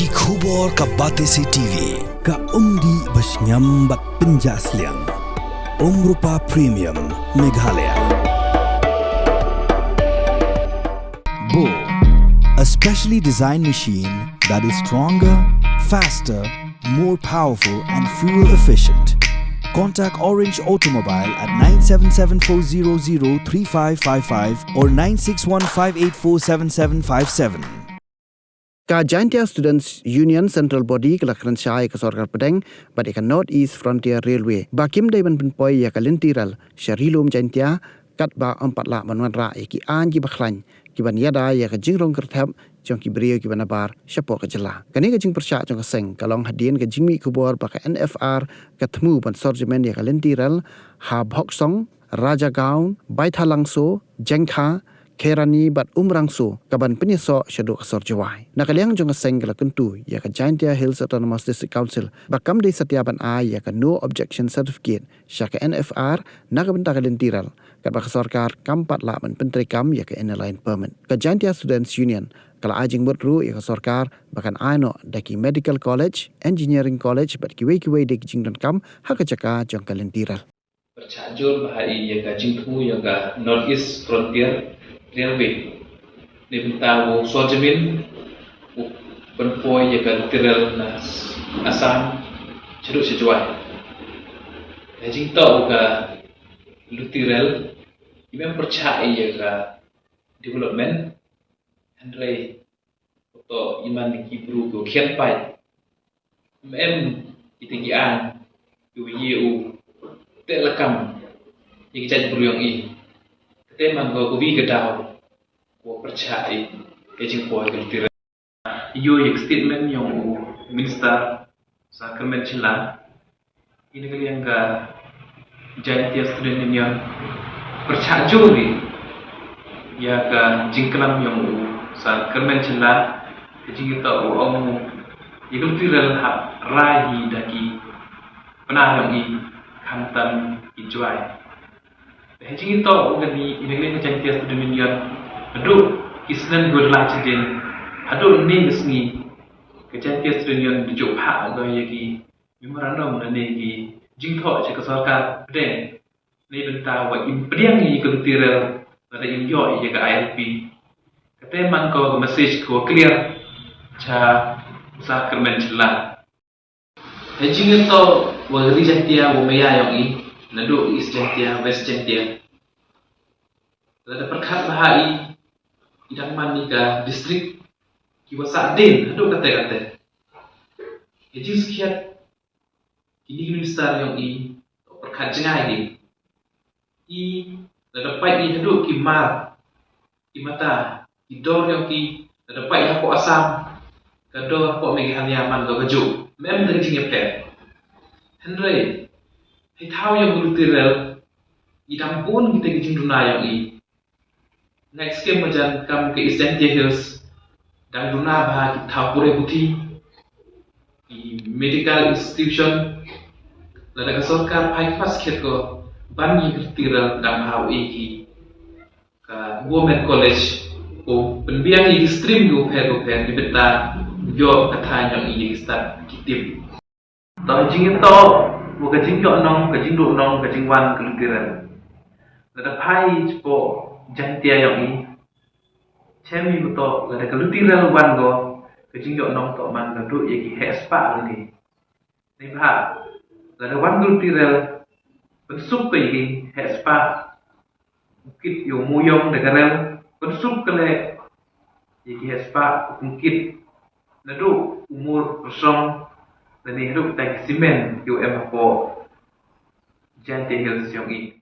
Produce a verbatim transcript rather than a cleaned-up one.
Ki khubor ka Batesi T V, ka umdih ba shngiam bad pynjah sliang. Umrupa Premium, Meghalaya. Bo, a specially designed machine that is stronger, faster, more powerful and fuel efficient. Contact Orange Automobile at nine seven seven four zero zero three five five five or nine six one five eight four seven seven five seven. Ka Jaintia Students Union Central Body ka la kren shai ïa ka sorkar pdeng bad ïa ka North East Frontier Railway ba kim dei ban pynpoi ïa ka lynti rel sha Ri Lum Jaintia katba ym pat lah ban wanrah ïa ki aiñ kiba khlaiñ kiban ïada ïa ka jingrung kyrthep jong ki briew kiba nabar shapoh ka jylla. Kane ka jingpyrshah jong ka seng ka long hadien ka jingmih khubor ba ka N F R ka thmu ban sor jingmih ïa ka lynti rel ha Bhoksong, Rajagaon, Baithalangso, Jengkha, Kherani bad Umrangso kaban pynïasoh shaduh ka sor Jowai. Na ka liang jong ka seng ka la kyntu ïa ka Jaintia Hills Autonomous District Council ba kam dei satia ban ai ïa ka No Objection Certificate sha ka N F R na ka bynta ka lynti rel katba ka sorkar kam pat lah ban pyntreikam ïa ka Inner Line Permit. Ka Jaintia Students Union ka la ai jingmut ruh ïa ka sorkar ba kan ai noh da ki Medical College, Engineering College bad kiwei kiwei de ki jingdonkam ha ka jaka jong ka lynti rel. Pyrshah jur bha ïa ka jingthmu ïa ka North East Frontier Railway. Neibynta u sor jingmih u pynpoi ïa ka lynti rel na Assam shaduh sha Jowai. Ka jingtoh ka lynti rel i mem pyrshah ïa ka development, hynrei to i man ki bru ko khian pai. Mem ite ki an u ye u te lakam ïa ki jait bru yong i. Kate man ko ko wi ka daw ko pyrshah i ka jingpoi ka lynti rel. Ïoh ïa ka statement yong u Minister Sir Kyrmen Shylla. Ina ka liang ka Jaintia Student Union pyrshah jur ïa ka jingklam yong u Sir Kyrmen Shylla, ka jingïatoh u ong ïa ka lynti rel hap rai hi da ki pynah yong i, khamtam ki Jowai. Te ha jingïatoh u kane, ina ka liang ka Jaintia Student Union, haduh ki snem dua lai chadien, haduh ne ka sngi ka Jaintia Student Union da juh phah ïa ki memorandum lane ki jingthoh sha ka sorkar pdeng neibynta wa im pdiang ïa ka lynti rel lada im ïoh ïa ka I L P. Kate man ko ka message ko clear sha u Sir Kyrmen Shylla. Ha jingïatoh wa ka ri Jaintia wa maya yong i, naduh East Jaintia, West Jaintia, lada pyrkhat bha i, i dang man i ka district kiwa sahdien haduh kate kate. Ha jingskhiat kini ki minister yong i, to pyrkhat jngai ki. I lada pait i haduh ki mar, ki mata, ki dor yong ki, lada pait i hapoh Assam, ka dor hapoh Meghalaya man ka kajuh. Mem da ka jingïapher. Hynrei hei thaw yong ka lynti rel, i dang bun kita ki jingduna yong i. Ngai skem majan kam ka East Jaintia Hills dang duna bha ki thaw pule puthi, ki medical institution. Lada ka sorkar phai ki pass khet ko ban ïa ka lynti rel dang bha u i ki ka government college ko pynbiang ïa ki stream ko pher ko pher neibynta ïoh ka thaiñ yong i ïa ki stad ki tip. To jingïatoh wa ka jingïoh nong, ka jingduh nong, ka jingwan ka lynti rel. Lada phai shapoh Jaintia yong i, chem i wa to lada ka lynti rel wan ko, ka jingïoh nong to man ka duh ïa ki heh spah lane. Neibhah lada wan ka lynti rel, pynsuk ka ïa ki heh spah. U kit ïa u mooyong da ka rel, pynsuk ka leh ïa ki heh spah u kit. Naduh u mur Rashong lane haduh kita ki simen ki u em hapoh Jaintia Hills yong i.